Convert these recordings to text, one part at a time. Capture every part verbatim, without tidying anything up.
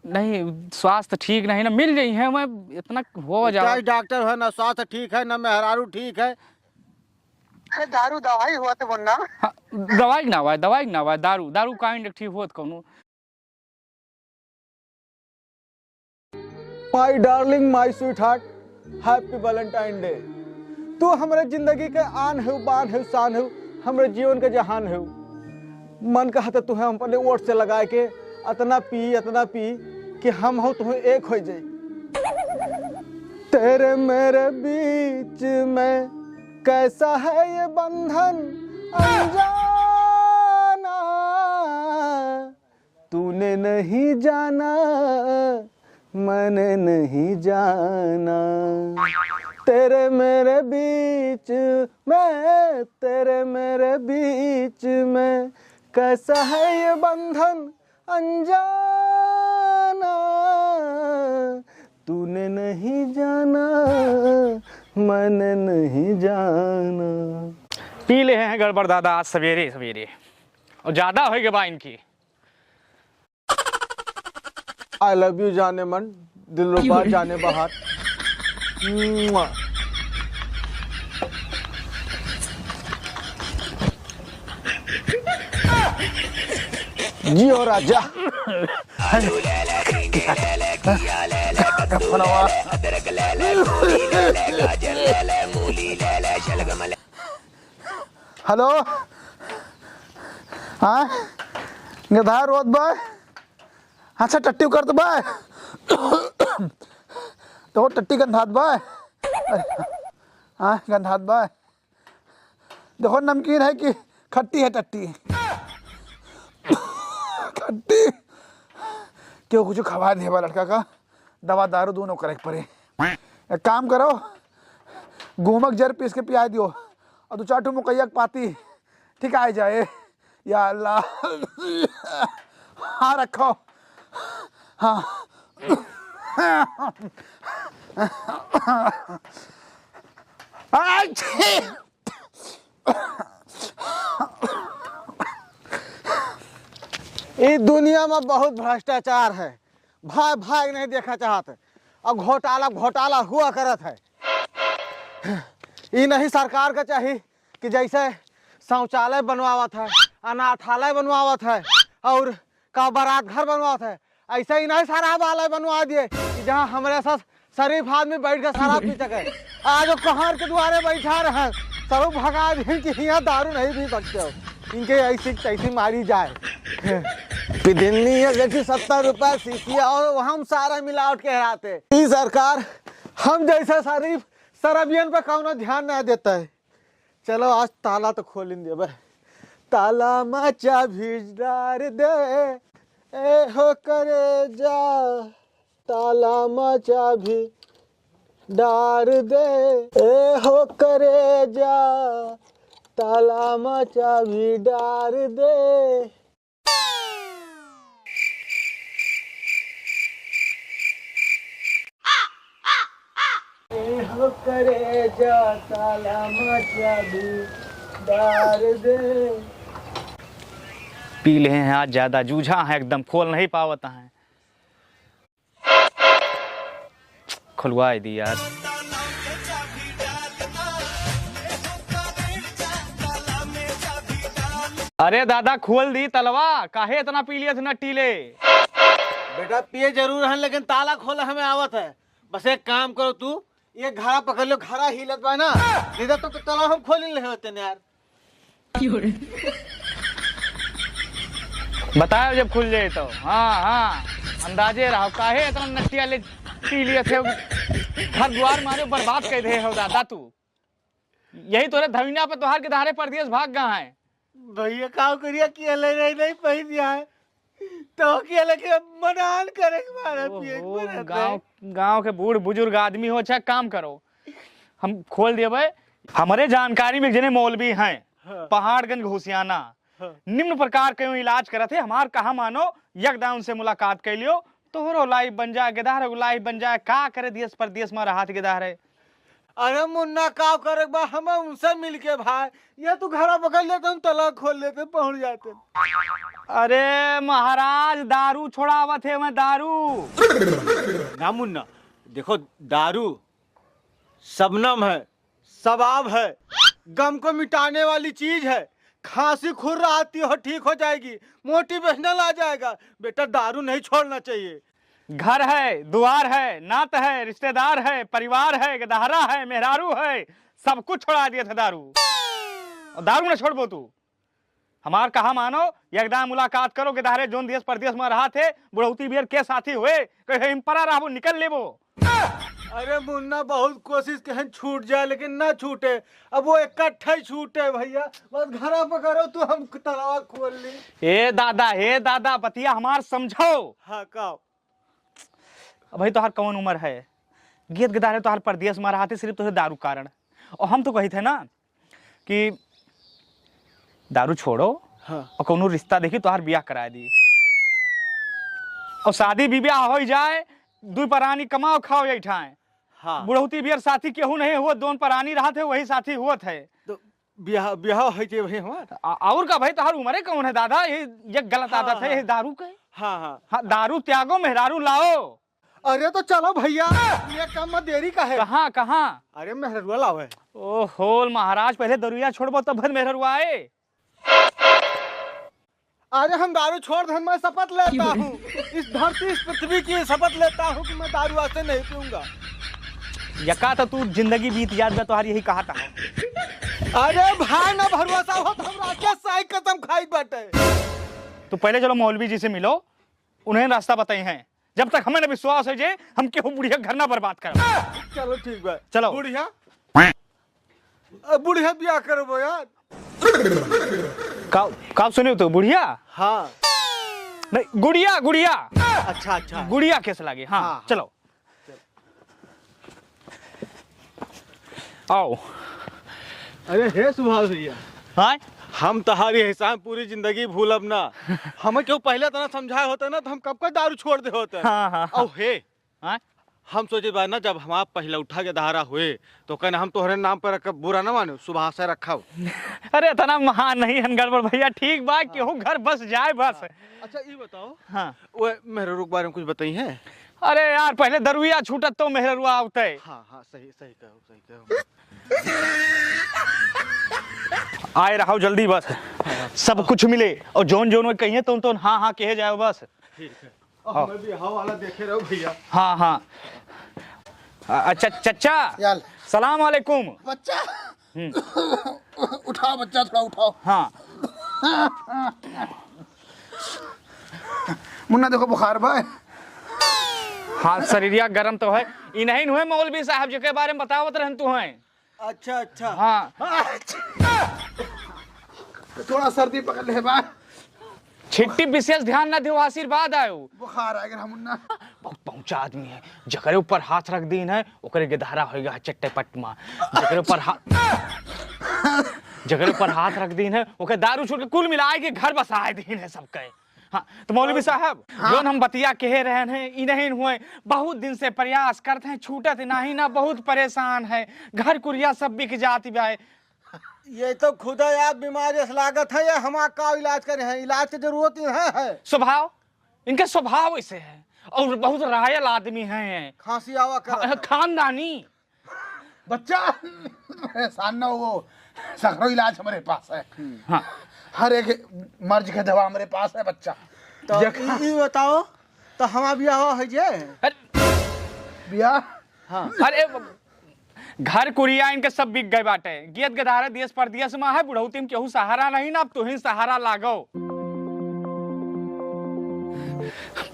नहीं, स्वास्थ्य ठीक नहीं ना, मिल जाई है, मैं इतना हो जावा। चाहे डॉक्टर है ना, स्वास्थ्य ठीक है ना, मेहरारू ठीक है। अरे दारू दवाई हुआ तो बोलना। हाँ, दवाई ना हुआ, दवाई ना हुआ, दारू, दारू का ठीक होत कौनो। My darling, my sweetheart, happy Valentine Day। तू हमरे जिंदगी के आन हो, बान हो, शान हो, हमरे जीवन के जहान हो। मन कहत तुहे हम अपने ओठ से लगाए के अतना पी, अतना पी कि हम हो तुहे एक हो जाई। तेरे मेरे बीच में कैसा है ये बंधन अनजाना, तूने नहीं जाना, मैंने नहीं जाना। तेरे मेरे बीच में, तेरे मेरे बीच में कैसा है ये बंधन अनजाना, तूने नहीं जाना, मैंने नहीं जाना। पी ले हैं गड़बड़ दादा आज सवेरे सवेरे, और ज्यादा हो गए बा इनकी। I love you जाने मन, दिलरुबा जाने बहार। मुआ। जियो राजा। हेलो। हाँ, गधा रोत बा। अच्छा, टट्टी करत बा। तो टट्टी गंधात बा। हाँ, गंधात बा। देखो, नमकीन है कि खट्टी है टट्टी? खट्टी। केहू कुछ खवा दे बा लड़का का, दवा दारू दोनों करे के पड़े। एक काम करो, गूमक जर पीस के पिया दियो और दो चार ठो मकइया के पाती, ठीक आ जाए। या अल्लाह। हाँ, रखो। हाँ। आच्छी। ई दुनिया में बहुत भ्रष्टाचार है, भाई भाई नहीं देखा चाहत, और घोटाला घोटाला हुआ करत है। ई नहीं सरकार का चाही कि जैसे शौचालय बनवावत है, अनाथालय बनवावत है, और का बारात घर बनवावत है, ऐसे ही नहीं शराब आलय बनवा दिए कि जहाँ हमरे साथ शरीफ आदमी बैठ के शराब पी सके। आज वो कोहार के दुआरे बैठा रहे, सरऊ भगा दिन कि हियाँ दारू नहीं पी सकते हो, इनके ऐसी तैसी मारी जाए। पिदिन्नी है, देखी, सत्तर रुपए शीशी, और हम सारा मिलावट के हराते। ई सरकार हम जैसे शरीफ शराबियन पे कौनो ध्यान नहीं देता है। चलो, आज ताला तो खोलिन देबे। ताला मा चाभी डार दे, ए हो करेजा, ताला मा चाभी डार दे, ए हो करेजा, ताला मा चाभी डार दे। ए हो करेजा, ताला मा चाभी डार दे। पी ले हैं आज ज्यादा, जूझा है एकदम, खोल नहीं पावत है। खुलवाई दी यार। अरे दादा, खोल दी तलवा, काहे इतना पी लिया तू नट्टी ले? बेटा, पिए जरूर हन, लेकिन ताला खोले हमें आवत है। बस एक काम करो तू, ये घड़ा पकड़ लो, घड़ा हिलत बा ना, नहीं तो, तो तलवा हम खोल ही नहीं होते यार। बताओ जब खुल जाए तो। हाँ, हाँ, अंदाजे रहो, काहे इतना नट्टिया ले पी लिए थे, घर द्वार मारे बर्बाद कर दे हो दादा तू। यही तोरे धविना पे तोहार के धारे परदेस भाग गया है। भैया, का करिया कि ले नहीं, नहीं पही दिया है। तो के लगे मनान करे के मारे, पिए के ओहो, मारे गाँव, गाँव के बूढ़ बुजुर्ग आदमी हो, अच्छा काम करो, हम खोल देबे। हमरे जानकारी में एक जने मौलवी हैं, हाँ। पहाड़गंज घुसियाना, हाँ। निम्न प्रकार के इलाज करत है। हमार कहा मानो, एक दान उनसे मुलाकात कर लियो, तोहरो लाइफ बन जाए, गेदार लाइफ बन जाए। का करे देश परदेश में रहत गेदार है। अरे मुन्ना, का करे बा, हम उनसे मिलके भाई, ये तू घरा पकड़ लेते, हम तलाक खोल लेते, पहुंच जाते। अरे महाराज, दारू छोड़ावत है मैं, दारू। ना मुन्ना, देखो, दारू शबनम है, शबाब है, गम को मिटाने वाली चीज है। खांसी खुर्राती हो, ठीक हो जाएगी, मोटिवेशनल आ जाएगा। बेटा, दारू नहीं छोड़ना चाहिए। घर है, दुआर है, नात है, रिश्तेदार है, परिवार है, गदहरा है, मेहरारू है, सब कुछ छोड़ा दिए थे दारू। और दारू ना छोड़बो तू। हमार कहा मानो, एक दान मुलाकात करो, गदहरे जौन देश परदेश में रहा थे, बुढ़ौती बियर के साथी हुए, कहे हम परा रहबो, निकल लेबो। अरे मुन्ना, बहुत कोशिश कहें छूट जाए, लेकिन ना छूटे। अब वो इकट्ठा ही छूटे भैया। बस घरा पकड़ो तू, हम तलाक खोल ली। ए दादा, हे दादा, बतिया हमार समझो। हाँ, का? अब भाई तोहार कौन उम्र है? गेद गदारे तोहार परदेस में रहते सिर्फ तोहरे दारू कारण। और हम तो कही थे ना कि दारू छोड़ो हाँ। और कौनो रिश्ता देखी तोहार बियाह कराए दी। और शादी बियाह हो जाए, दुई परानी कमाओ खाओ यही ठाए। हाँ। बुढ़ौती बियर साथी केहू नहीं हुआ, दोन परानी रहत है वही साथी हुआ थे। तो बियाह, बियाह होइ जे भाई हमार। आ-, और का भाई, तोहार उम्र कौन है दादा? ये, ये गलत हाँ, आदत है, हाँ। ये दारू के। हाँ, हाँ। हाँ, दारू त्यागो, मेहरारू लाओ। अरे तो चलो भैया, ये काम में देरी का है? कहाँ, कहाँ? अरे मेहरुआ लाओ है। ओहो महाराज, पहले दरुइया छोड़बो तब फिर मेहरुआ आए। अरे हम दारू छोड़ देन, मैं शपथ लेता हूँ, इस धरती, इस पृथ्वी की शपथ लेता हूँ कि मैं दारू आज से नहीं पीऊंगा। यका तो तू जिंदगी बीत जात बा, तोहार यही कहा था। अरे भाई, ना भरोसा हो तो हम राकेश साई कसम खाई बाटे। तो पहले चलो मौलवी जी से मिलो, उन्हें रास्ता बताई हैं। जब तक हमें न विश्वास है जे हम केहू बुढ़िया घर ना बर्बाद करब। चलो ठीक बा। चलो। बुढ़िया, अ, बुढ़िया बियाह करबो यार। का, का सुने तो बुढ़िया? हाँ। नहीं, गुड़िया, गुड़िया। अच्छा, अच्छा। गुड़िया कैसे लागे? हाँ, हाँ, हाँ। चलो। आओ। अरे हे सुभाष भैया। हाँ? हम तहारी एहसान पूरी जिंदगी भूलब ना। हमें केहू पहले इतना समझाए होते ना, तो हम कब का दारू छोड़ दे होते। हाँ, हाँ, हाँ। और हे, हाँ? हम सोचे बा ना, जब हमार पहिलौठा के दहारा हुए, तो कहना हम तोहरे नाम पर रख, बुरा ना मानो, सुभाष है रखा हो। अरे, इतना महान नहीं हन गड़बड़ भैया, ठीक बा, हाँ। केहू घर बस जाए बस। हाँ। अच्छा, ई बताओ, हाँ। वो मेहररुआ के बारे में कुछ बताई है? अरे यार, पहले दरुइया छूटत तो मेहररुआ आवते। हाँ, हाँ, सही, सही कहो, सही कहो। आए रहो जल्दी बस। हाँ। सब कुछ मिले, और जौन जौन वो कहिए, तौन तौन हाँ, हाँ कहे जाओ बस। ठीक है। हाँ। हमें भी हवा वाला देखे रहो भैया। हाँ, हाँ। अ-, अच्छा, चच्चा। याल। सलाम वालेकुम। बच्चा। हम्म। उठाओ बच्चा, थोड़ा उठाओ। हाँ। मुन्ना देखो बुखार बा। हाँ, शरीरिया गरम तो है। ई नहीं हुए मौलवी साहब जेके बारे में बतावत रहन तू हैं। अच्छा, अच्छा। हाँ। थोड़ा सर्दी पकड़ ले बा। छिट्टी विशेष ध्यान ना दियो, आशीर्वाद आयो। बुखार आ गया मुन्ना। बहुत पहुंचा आदमी है, जकरे ऊपर हाथ रख दीन है, ओकरे गेदहरा होइगा चट्टे पट्ट मा। जकरे ऊपर हा-, जकरे ऊपर हाथ रख दीन है, ओके दारू छोड़ के कुल मिलाए के घर बसाए दीन है सबके। हाँ, तो मौलवी साहब, हाँ। जौन हम बतिया कहे रहन हैं, ई नहीं हुए, बहुत दिन से प्रयास करत हैं, छूटत नहीं ना, बहुत परेशान है, घर कुरिया सब बिक जात बा। ये तो खुदा यार बीमार जस लागत है, ये हमार का इलाज करे हैं? इलाज के जरूरत ही है, है। स्वभाव, इनके स्वभाव ऐसे है और बहुत रायल आदमी हैं। खांसी आवा कर हाँ, खानदानी। बच्चा, परेशान ना हो, सगरो इलाज हमरे पास है। हाँ। हर एक मर्ज के दवा हमरे पास है, बच्चा। तो देखा? ई, ई बताओ, तो हमार बियाह है जे? अरे बियाह? हाँ। अरे, घर कुरिया इनके सब बिक गए बाटे। गेद गदारे देश परदेश में है, बुढ़ौती में केहू सहारा नहीं ना, अब तुही सहारा लागो।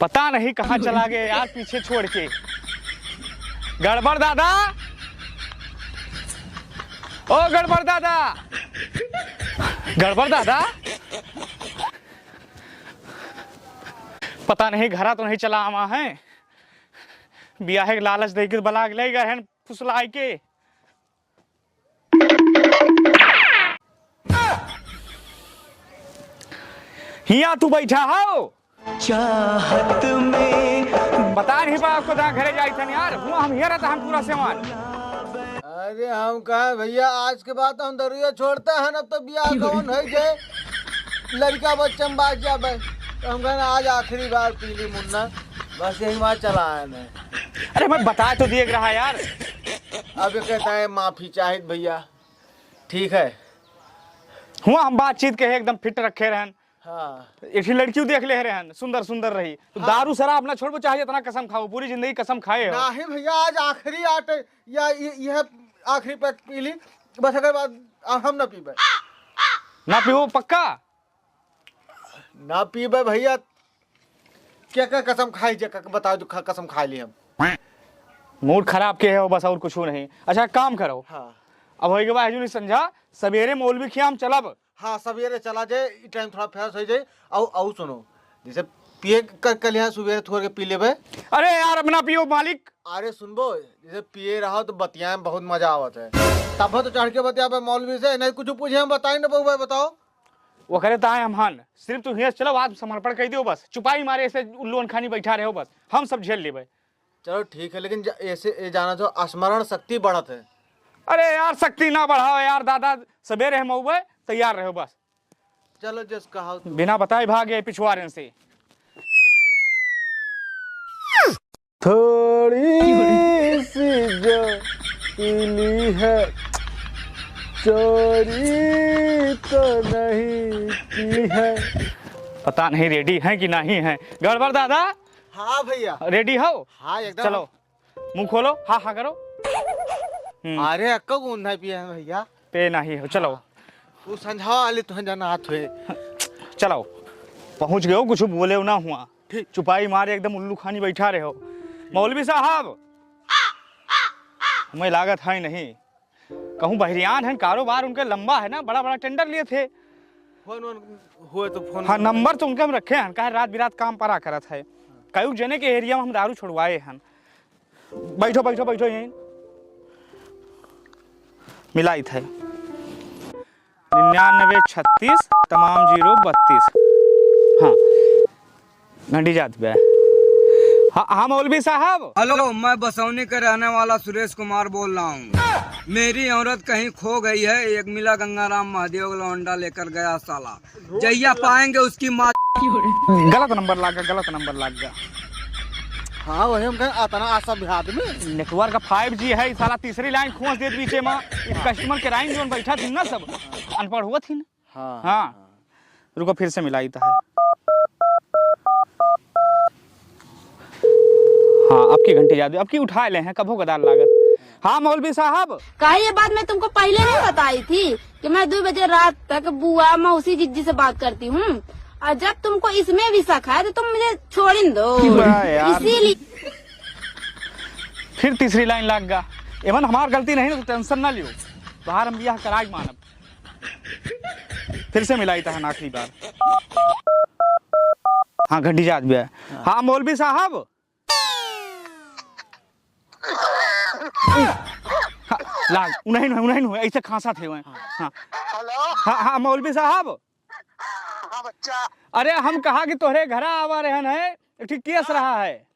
पता नहीं कहाँ चला गए यार, पीछे छोड़ के। गड़बड़ दादा, ओ गड़बड़ दादा, गड़बड़ दादा, पता नहीं घरा तो नहीं चला आवा है। बियाहे के लालच दे के बला के ले गए हैं फुसलाई के। हिया तू बैठा हो। चाहत में पता नहीं बा आपको कहाँ घरे जाई थन यार, हुआ हम हिया रहता हम पूरा सेवान। अरे हम कहे भैया, आज के बाद हम दरुआ छोड़ते हैं, अब तो बियाह कौन है जे लड़का बच्चा में बाज जाबे। तो हम कहे आज आखिरी बार पी ली मुन्ना, बस यही बात चला है मैं। अरे मैं बता तो दिए रहा यार। अब ये कहता है माफी चाहित भैया, ठीक है। हुआ हम बातचीत के है एकदम फिट रखे रहन। हाँ। एक ही लड़की देख ले रहन, सुंदर सुंदर रही। तो हाँ। दारू शराब ना छोड़बो, चाहे इतना कसम खाओ, पूरी जिंदगी कसम खाए हो। नहीं भैया, आज आखिरी आट या ये, यह आखिरी पैक पी ली, बस अगर बाद आ, हम ना पीबे। ना पीबो पक्का? ना पीबे भैया। क्या क्या कसम खाई जे, क-, बताओ जो ख-, कसम खा ली हम। मूड खराब के हो बस, और कुछ नहीं। अच्छा काम करो। हाँ। अब होई के बाद हजूरी संझा, सवेरे मौलवी खिया हम चलब। हाँ, सवेरे चला जाए, ई टाइम थोड़ा फ्रेश हो जाए। अउ, अउ सुनो, जैसे पिए क-, कल यहाँ सुबेरे थोड़ के पी लेबे। अरे यार, अब ना पियो मालिक। अरे सुनबो, जैसे पिए रहो तो बतियाए में बहुत मजा आवत है, तब तो चढ़ के बतियाबे मौलवी से, नहीं कुछ पूछे हम बताई ना बउआ, बताओ। ओकरे ताए हम हन, सिर्फ तू हियाँ से चलो, आत्मसमर्पण कर दियो बस, चुपाई मारे ऐसे उल्लू खानी बैठा रहो बस, हम सब झेल लेबे। चलो ठीक है, लेकिन ज-, ऐसे ये जाना तो स्मरण शक्ति बढ़त है। अरे यार, शक्ति ना बढ़ाओ यार दादा, सवेरे हम अउबे, तैयार रहो बस। चलो जस कहा तू। बिना बताए भाग गए पिछुआरन से। थोड़ी सी जो पीली है, चोरी तो नहीं की है। पता नहीं रेडी है कि नहीं है। गड़बड़ दादा। हाँ भैया। रेडी हो? हाँ, एकदम। चलो, मुंह खोलो, हाँ, हाँ करो। हम्म। अरे, अक्का कौन है पिया है भैया? पे नहीं हो, चलो। तू समझाओ, आले तुहन जाना हाथ हुए। चलो, पहुंच गए हो, कुछ बोले ना हुआ। ठीक। चुपाई मारे एकदम उल्लू खानी बैठा रहे हो। मौलवी साहब, हमें लागत है नहीं। कहूँ बहरियान है, कारोबार उनके लंबा है ना, बड़ा बड़ा टेंडर लिए थे। फोन वोन हुए तो फोन हाँ, नंबर तो उनके हम रखे हैं, काहे रात बिरात काम परा करत है। कई जने के एरिया में हम दारू छोड़वाए हैं। बैठो, बैठो, बैठो यहीं। मिलाई थे। निन्यानवे छत्तीस, तमाम जीरो बत्तीस। हाँ। घंटी जात बे। हाँ, हाँ, मौलवी साहब। हेलो, मैं बसौनी का रहने वाला सुरेश कुमार बोल रहा हूँ। मेरी औरत कहीं खो गई है, एक मिला गंगाराम महादेव का लौंडा लेकर गया साला। जहिया पाएंगे उसकी माँ। गलत नंबर लाग गया, गलत नंबर लाग गया। हाँ, वही हम कहें, अतना असभ्य आदमी। नेटवर्क फाइव जी है, साला तीसरी लाइन खोस देत बीचे में। कस्टमर के लाइन जोन बैठा थी ना सब, अनपढ़ हुआ थी ना। हाँ, हाँ। हाँ। रुको, फिर से मिलाई तो है। हाँ, अब की घंटी जादू, अब की उठा ले हैं, कभो कदार लागत। हाँ, मौलवी साहब। का ये बात मैं तुमको पहले नहीं बताई थी कि मैं दो बजे रात तक बुआ, मौसी, जिज्जी से बात करती हूँ? और जब तुमको इसमें भी शक है तो तुम मुझे छोड़ ही दो। वाह यार। इसीलिए फिर तीसरी लाइन लाग गा। एमन हमार गलती नहीं ना, तो टेंशन ना लियो, बाहर हम बियाह कराई मानब। फिर से मिलाई तहन आखिरी बार। हाँ, घंटी जात बे। हाँ। हाँ, मौलवी साहब। हाँ, लाग, उन्हीं नु, उन्हीं नु, ऐसे खांसा थे हुए। हाँ। हेलो। हाँ, हाँ, मौलवी साहब। हाँ, बच्चा। अरे, हम कहा कि तोहरे घरा आवा रहन है, एक ठीक केस रहा है।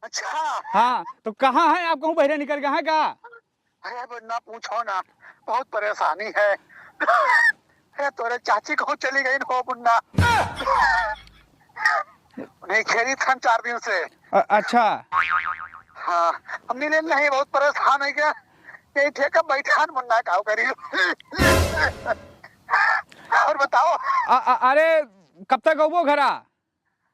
अच्छा। हाँ, तो कहाँ है आप, कहूँ बहरे निकल गए हैं का? अरे, अब ना पूछो ना, बहुत परेशानी है। अरे, तोरे चाची कहूँ चली गई हो मुन्ना। उन्हें घेरी थन चार दिन से। अ-, अच्छा। हाँ, हम मिले नहीं, बहुत परेशान है क्या? यही ठेका बैठा है मुन्ना, का करी? और बताओ। अ-, अ-, अरे, कब तक अउबो घरा?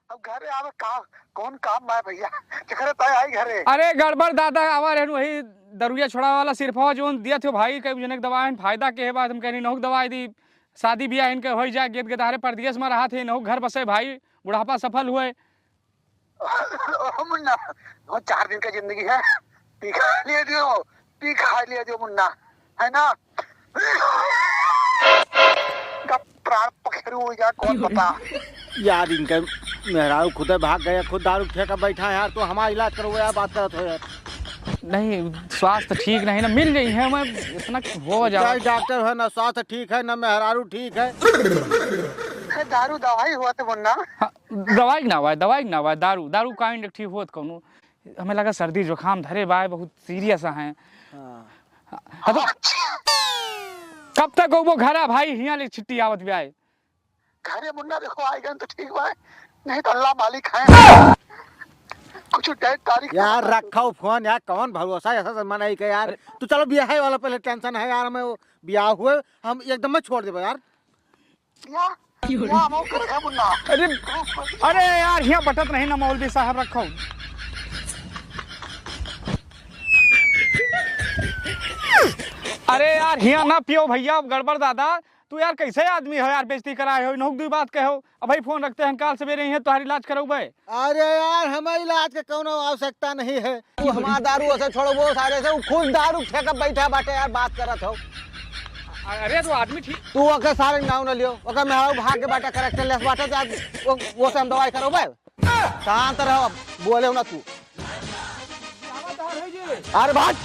अब घर आवे का, कौन काम बा भैया? केकरे ताई आई घरे? अरे गड़बड़ दादा, आवा रहन वही दरुइया छोड़ा वाला सिरफवा जोन दिया थे भाई, कई जने के दवाई फायदा के है बात, हम कहनी नहुक दवाई दी, शादी बियाह इनके होई जाए, गेद गेदारे परदेस में रहा थे, नहुक घर बसे भाई, बुढ़ापा सफल हुए। ओ मुन्ना, वो चार दिन का जिंदगी है, पी खा लिया जो, पी खा लिया जो मुन्ना, है ना? कब प्राण पखेरु हो जा, कौन पता। यार, इनका मेहरारू खुदे भाग गया, खुद दारू ठेका बैठा है यार, तो हमारा इलाज करो यार, बात करत हो यार। नहीं, स्वास्थ्य ठीक नहीं ना, मिल गई है, मैं इतना हो जा। चाहे डॉक्टर है ना, स्वास्थ्य ठीक है ना, मेहरारू ठीक है। ए, दारू दवाई हुआ तो मुन्ना। हाँ, दवाई ना हुआ, दवाई ना हुआ, दारू, दारू काइंड ठीक होत कौनो। हमें लगा सर्दी जुकाम धरे बाय, बहुत सीरियस हैं। हाँ। हाँ तो कब तक गउबो घरा भाई, हियाँ ले छिट्टी आवत बे आए। घरे मुन्ना देखो, आइ गए तो ठीक बा, नहीं तो अल्लाह मालिक है। कुछ डेट तारीख यार, रखो फोन यार, कौन भरोसा है ऐसा जमाना ही का यार। तू चलो, बियाह वाला पहले टेंशन है यार, हमें वो बियाह हुए, हम एकदम में छोड़ देबे यार। बियाह, बियाह हम करे है मुन्ना। अरे, अरे यार, हियाँ बटत नहीं ना मौलवी साहब, रखो। अरे यार, हियाँ ना पियो भैया, गड़बड़ दादा। तू यार कैसे आदमी हो यार, बेइज्जती कराए हो, इन्हों दुई बात कहो। अब भाई फोन रखते हैं, काल सवेरे ही है तुम्हारी इलाज करउबे। अरे यार, हमें इलाज के कौनो आवश्यकता नहीं है। तू हमार दारू उसे छोड़ो, वो सारे से, वो खुद दारू ठेका बैठा बाटे यार, बात करत हो। अरे तो आदमी ठीक। तू ओके सारे नाव न लियो, ओके मेहरारू भाग के बाटे, करेक्टर लेस बाटे, जा वो, वो से हम दवाई करउबे। शांत रहो, बोले हो ना तू। अरे भाग।